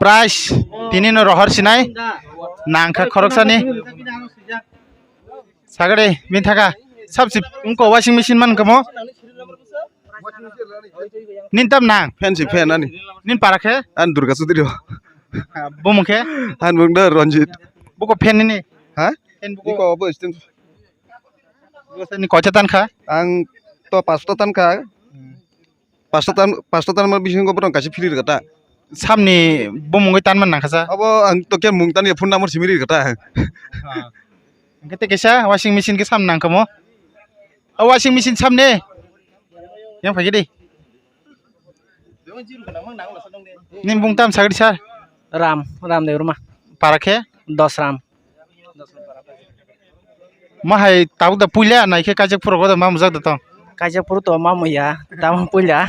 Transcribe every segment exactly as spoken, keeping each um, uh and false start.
Price tini no rohor sinai nangkha khoroksani. Sagade bin thaka sabsi wngko washing machine man kamo. Nin tam nang? Fan si fan ani. Nin para khe? An Durga Sudri. Bumung khe? An bung da Ranjit. Buko fan nini? Ha? Fan buko. Niko obo stand. Ni kocha tan kha? Ang to pasta tan kha. Pasta tan, pasta tan ma bisingo borong kaisa free rwkha ta. Samni bumungwi tan man nangkha sa? Abo ang to khe mung tan ya phone number simi rwkha ta. Hwnkhe tei kaisa washing machine khe sam nangkha mo. O washing machine samni. Yang phai di. Nin bung tam sagri sar. Ram, Ram Debbarma. Para khe? Dosram. Ma hai tabuk da puila nai khe kaijak phuru goda ma mujak da tong. Kaijak phuru to ma muya, tamo puila.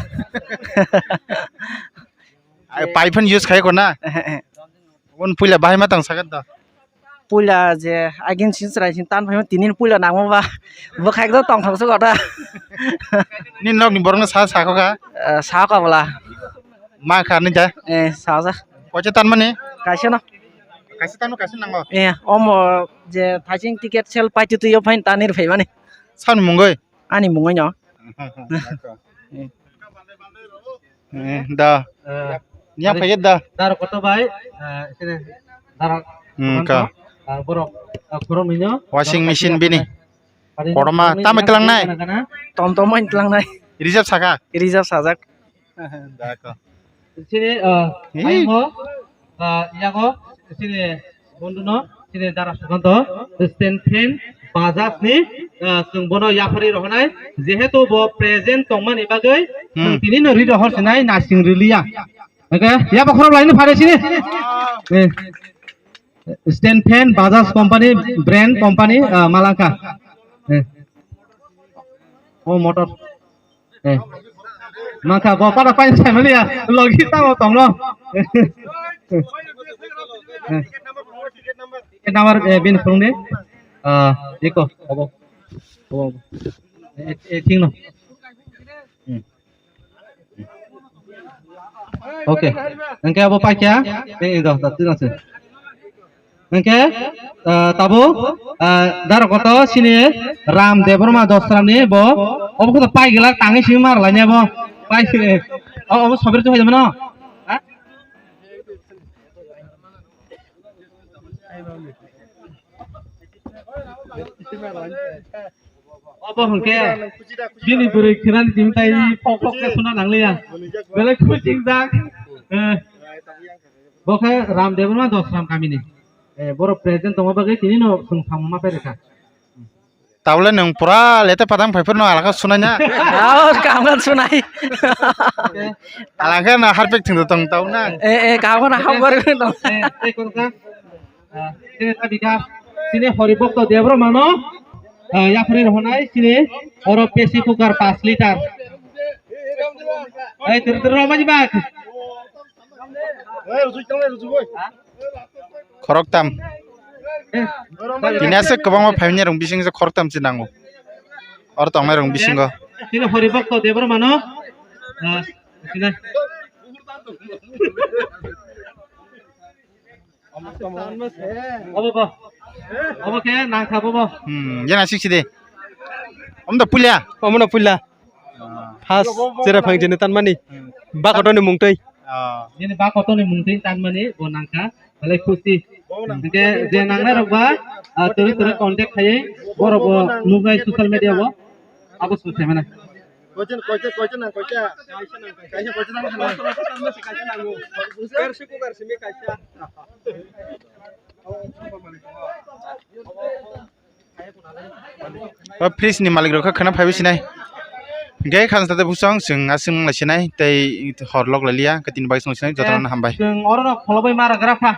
Ai, pipe phan use khai ko na? Eh, eh. Won puila bahai ma tang sagat da. Puila je agin sin chwrai sin tan phai tinin puila nangma ba. Bo khai do tong thok suk ota. Nin nok ni borok no sa sa kho ka? Eh, sa ka bala. Ma kha ni da? Eh, sa sa. Koche tan mani? Kaisa no. Kaisa tan kaisa nango. Eh, omo je thaiching ticket sel pai tu yo phain tanir phai mani. San mungoi? Ani mungoi no. Eh, da. Eh, nya phai da. Dar koto bai, eh, sini dar. Hmm, ka. Ah, borok, ah, khorok mino. Washing machine bini. Korma, tamo tlangnai? Tom tom tlangnai. Reserve saka? Reserve sajak. Sini, ah, Hey. Aimo, ah, yago, sini, bonduno, sini, dara sukanto, stand fan, Bajaj ni, ah, chwng bono yapharwi rohonai, jehetu bo present tongmani bagwi, Hmm. Chwng tini no ri rohor sinai, nasing riliya. Oke, yabo khorok laino phare sini. Eh. Stand fan, Bajaj company, brand company, ah, malangkha. Eh. Oh, motor. Eh. Mangkha, bo pada pain sai maliya, logi tamo tongno. Eh. Ticket number, eh, bini phone de. Ah, eko, obo. Obo, obo. Eh, eh, thik no. Hmm. Okay. Hwnkhe abo paikha, eh, eh, do, do, tino se. Hwnkhe, ah, tabuk, ah, daro koto sini Ram Debbarma Dosramni bo, obo koto pai gela tangwi simi mar lainai bo, pai sini. O, obo sobir tu hai mano? Ha? Obo hwnkhe bini bwrwi khwnani timi tai phok phok khe suna nangliya. Belai khujingjak. Eh, bo khe Ram Debbarma Dosram kamini. Eh, borok present tongma bagwi tini no chwng samung ma phairwkha. Tabole nwng pura lete padang phaiphuru no alaka sunai na. Aw, kaham khe sunai. Alaka na harpek thwng tong tau na. Eh, eh, kaham khe na ham gori tong. Eh, tei kono kha? Ah, sini ta bika, sini Hari Bhakta Debbarma no, ah, yapharwi rohonai sini oro pressure cooker paanch liter. Ei, turu turu rw mani bak. Khoroktham. Eh, tini aswk kwbangma phaimani rong bising se khoroktham se nango. Oro tongnai rong bisingo. Sini Hari Bhakta Debbarma no, ah, sini. Obo bo. Obo khe nangkha bo bo. Hmm, yana sik side. Om da puila. Omo no puila. First jera phang jene tanmani. Hmm. Ba koto ni mungtwi. Ah. Jene ba koto ni mungtwi tanmani bo nangkha. Belai khusi. Hwnkhe je nangnai rok ba, ah, turi turi contact khaiwi borok bo nuknai social media bo. Abo sung se mane. Kochen, kochen, kochen nang, kochen. Kaisa, kochen nang, kaisa. O fridge ni malik rok khe khwna phaiwi sinai. Hwnkhe khajna tei bwsong chwng aswk nang lai sinai tei hor lok lai liya, khe tini bai song sinai, jotono hambai. Chwng oro no kholobwi ma rwgra kha.